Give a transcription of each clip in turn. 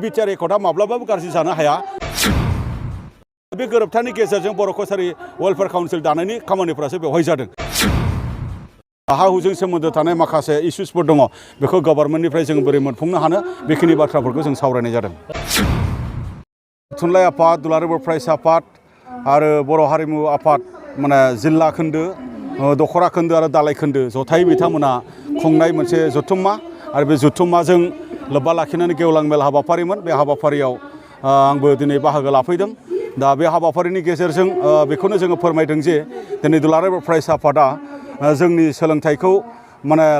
BTR एकर्डआ माब्लाबाबो गाज्रि जानो हाया। बे गोरोबथानि गेजेरजों बर' कसारी वेलफेयार काउन्सिल दानायनि खामानिफोरासो बेवहाय जादों। हा हुजों सोमोन्दो थानाय माखासे इस्युसफोर दङ, बेखौ गभर्नमेन्टनिफ्राय जों बोरै मोनफुंनो हानो बेखिनि बाथ्राफोरखौ जों सावरायनाय जादों। थुनलाइ आफाद, दुलाराय बर' फरायसा आफाद आरो बर' हारिमु आफाद जिल्ला खोन्दो, दख'रा खोन्दो आरो दालाय खोन्दो जथायै बिथांमोना खुंनाय मोनसे जथुम्मा आरो बे जथुम्माजों लोब्बा लाखिनानै गेवलां मेल हाबाफारिमोन। बे हाबाफारियाव आंबो दिनै बाहागो लाफैदों। दा बे हाबाफारिनि गेजेरजों बेखौनो जोङो फोरमायदों जे दिनै दुलाराय बर' फरायसा आफादा जोंनि सोलोंथाइखौ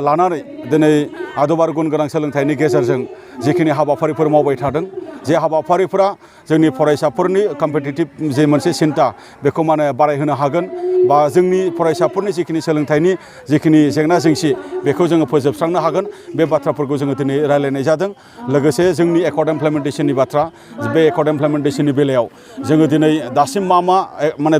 लानानै दिनै आदब आरो गुन गोनां सोलोंथाइनि गेजेरजों जिखिनि हाबाफारिफोर मावबाय थादों, जे हाबाफारिफोरा जोंनि फरायसाफोरनि कम्पिटिटिभ जे मोनसे सिन्था बेखौ बारायहोनो हागोन, बा जोंनि फरायसाफोरनि जिखिनि सोलोंथाइनि जिखिनि जेंना जेंसि बेखौ जोङो फोजोबस्रांनो हागोन, बे बाथ्राफोरखौ जोङो दिनै रायलायनाय जादों। लोगोसे जोंनि एकर्ड इमप्लिमेन्टेसननि बाथ्रा, बे एकर्ड इमप्लिमेन्टेसननि बेलायाव जोङो दिनै दासिम मा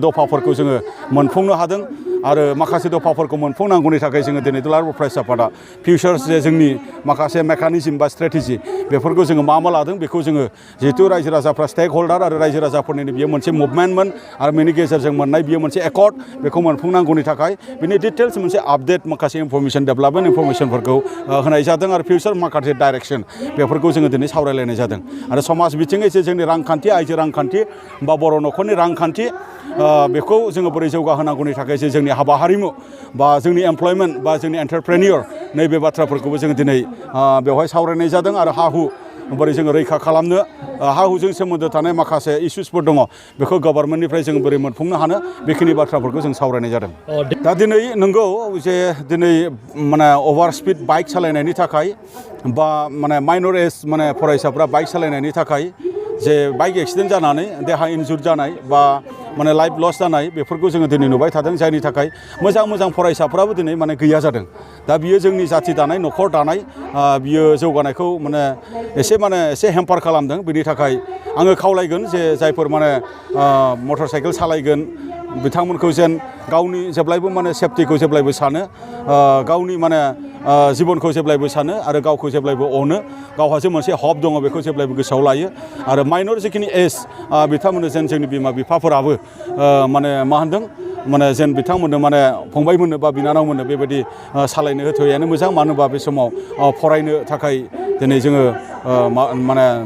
दफाफोरखौ जोङो मोनफुंनो हादों आरो माखासे दफाफोरखौ मोनफुंनांगौनि थाखाय जोङो दिनै दुलाराय बर' फरायसा आफादा फिउचार्स जे जोंनि माखासे मेकानिजम बा स्ट्रेटेजि बेफोरखौ जोङो मा लादों बेखौ जोङो जिहेतु रायजो राजाफ्रा स्टेक होल्डार आरो रायजो राजाफोरनि बियो मोनसे मुभमेन्टमोन आरो बेनि गेजेरजों मोननाय बियो मोनसे एकर्ड, बेखौ मोनफुंनांगौनि थाखाय बिनि डिटेल्स मोनसे आपडेट माखासे इनफरमेसन डेभेलपमेन्ट इनफरमेसनफोरखौ होनाय जादों आरो फिउचार माखासे डाइरेक्सन बेफोरखौ जोङो दिनै सावरायलायनाय जादों। आरो समाज बिथिङै जे जोंनि रांखान्थि, आइजो रांखान्थि बा बर' न'खरनि रांखान्थि बेखौ जोङो बोरै जौगाहोनांगौनि थाखाय जे जोंनि हाबा हारिमु बा जोंनि एमप्लयमेन्ट बा जोंनि एन्टारप्रेनियर नैबे बाथ्राफोरखौबो जोङो दिनै बेवहाय सावरायनाय जादों। आरो हा हु बोरै जोङो रैखा खालामनो, हा हुजों सोमोन्दो थानाय माखासे इस्युसफोर दङ, बेखौ गभर्नमेन्टनिफ्राय जों बोरै मोनफुंनो हानो बेखिनि बाथ्राफोरखौ जों सावरायनाय जादों। दा दिनै नंगौ जे दिनै अभार स्पिड बाइक सालायनायनि थाखाय बा माइनर एज फरायसाफ्रा बाइक सालायनायनि थाखाय जे बाइक एक्सिडेन्ट जानानै देहा इनजुर्ड जानाय बा लाइफ लस जानाय बेफोरखौ जोङो दिनै नुबाय थादों, जायनि थाखाय मोजां फरायसाफ्राबो दिनै गैया जादों। दा बियो जोंनि जाथि दानाय, न'खर दानाय बियो जौगानायखौ एसे हेम्पार खालामदों। बिनि थाखाय आङो खावलायगोन जे जायफोर मटर साइकेल सालायगोन बिथांमोनखौ जेन गावनि जेब्लायबो सेफटिखौ जेब्लायबो सानो, गावनि जिबनखौ जेब्लायबो सानो आरो गावखौ जेब्लायबो अनो, गावहा जे मोनसे हब दङ बेखौ जेब्लायबो गोसोआव लायो। आरो माइनर जिखिनि एज बिथांमोननो जेन जोंनि बिमा बिफाफोराबो जेन बिथांमोननो फंबायमोननो बा बिनानावमोननो बेबायदि सालायनो होथ'यैयानो मोजां। मानो होनबा बे समाव फरायनो थाखाय दिनै जोङो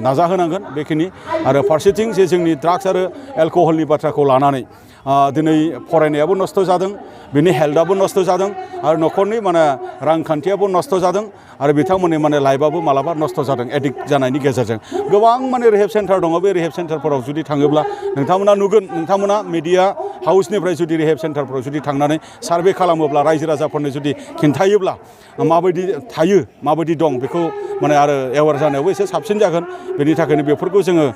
नाजाहोनांगोन बेखिनि। आरो फारसेथिं जे जोंनि ड्राग्स आरो एलकहलनि बाथ्राखौ लानानै दिनै फरायनायाबो नस्थ' जादों, बिनि हेल्थआबो नस्थ' जादों आरो न'खरनि रांखान्थियाबो नस्थ' जादों आरो बिथांमोननि लाइफआबो मालाबा नस्थ' जादों एडिक्ट जानायनि गेजेरजों। गोबां रिहेब सेन्टार दङ, बे रिहेब सेन्टारफोराव जुदि थाङोब्ला नोंथांमोना नुगोन, नोंथांमोना मिडिया हाउसनिफ्राय जुदि रिहेब सेन्टारफोराव जुदि थांनानै सार्भे खालामोब्ला, रायजो राजाफोरनो जुदि खिन्थायोब्ला माबायदि थायो माबायदि दं बेखौ आरो एवार जानायावबो एसे साबसिन जागोन। बेनि थाखायनो बेफोरखौ जोङो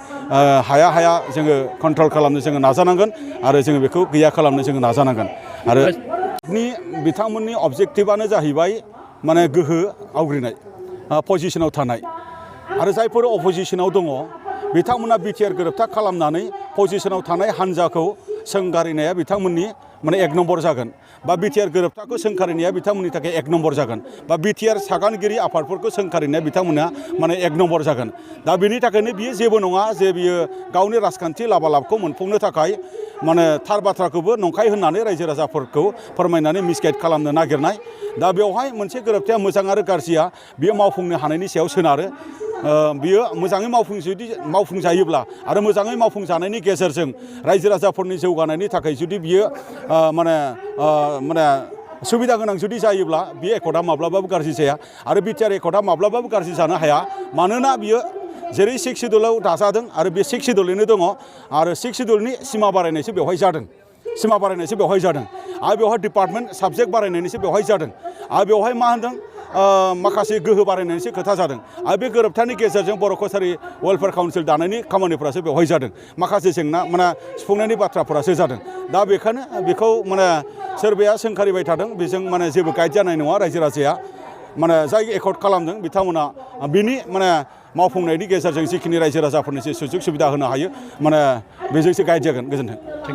हाया जोङो कन्ट्रल खालामनो जोङो नाजानांगोन आरो जोङो बेखौ गैया खालामनो जोङो नाजानांगोन। आरो बिथांमोननि अबजेक्टिभआनो जाहैबाय गोहो आवग्रिनाय, पजिशनाव थानाय। आरो जायफोर अपोजिशनाव दङ बिथांमोना बिटिआर गोरोबथा खालामनानै पजिशनाव थानाय हान्जाखौ सोंगारिनाया बिथांमोननि एक नम्बर जागोन, बा बिटिआर गोरोबथाखौ सोंखारिनाया बिथांमोननि थाखाय एक नम्बर जागोन, बा बिटिआर सागानगिरि आफादफोरखौ सोंखारिनाया बिथांमोना एक नम्बर जागोन। दा बेनि थाखायनो बियो जेबो नङा जे बियो गावनि राजखान्थि लाबालाबखौ मोनफुंनो थाखाय थार बाथ्राखौबो नंखाय होननानै रायजो राजाफोरखौ फोरमायनानै मिसगाइड खालामनो नागिरनाय। दा बेवहाय मोनसे गोरोबथाया मोजां आरो गाज्रिया बियो मावफुंनो हानायनि सायाव सोनारो। बियो मोजाङै मावफुंजायोब्ला आरो मोजाङै मावफुंजानायनि गेजेरजों रायजो राजाफोरनि जौगानायनि थाखाय जुदि बियो सुबिदा गोनां जुदि जायोब्ला बे एकर्डआ माब्लाबाबो गाज्रि जाया आरो बिटिआर एकर्डआ माब्लाबाबो गाज्रि जानो हाया। मानोना बियो जेरै 6 सिडुलाव दाजादों आरो बे 6 सिडुलैनो दङ आरो 6 सिडुलनि सिमा बारायनायसो बेवहाय जादों, आरो बेवहाय डिपार्टमेन्ट साबजेक्ट बारायनायनिसो बेवहाय जादों, आरो बेवहाय माखासे गोहो बारायनायनिसो खोथा जादों। आरो बे गोरोबथानि गेजेरजों बर' कसारी वेलफेयार काउन्सिल दानायनि खामानिफोरासो बेवहाय जादों, माखासे जेंना सुफुंनायनि बाथ्राफोरासो जादों। दा बेखायनो बेखौ सोरबाया सोंखारिबाय थादों, बेजों जेबो गाइड जानाय नङा। रायजो राजाया जाय एकर्ड खालामदों बिथांमोना बिनि मावफुंनायनि गेजेरजों जिखिनि रायजो राजाफोरनि सुजुग सुबिदा होनो हायो बेजोंसो गाइड जागोन। गोजोन्थों।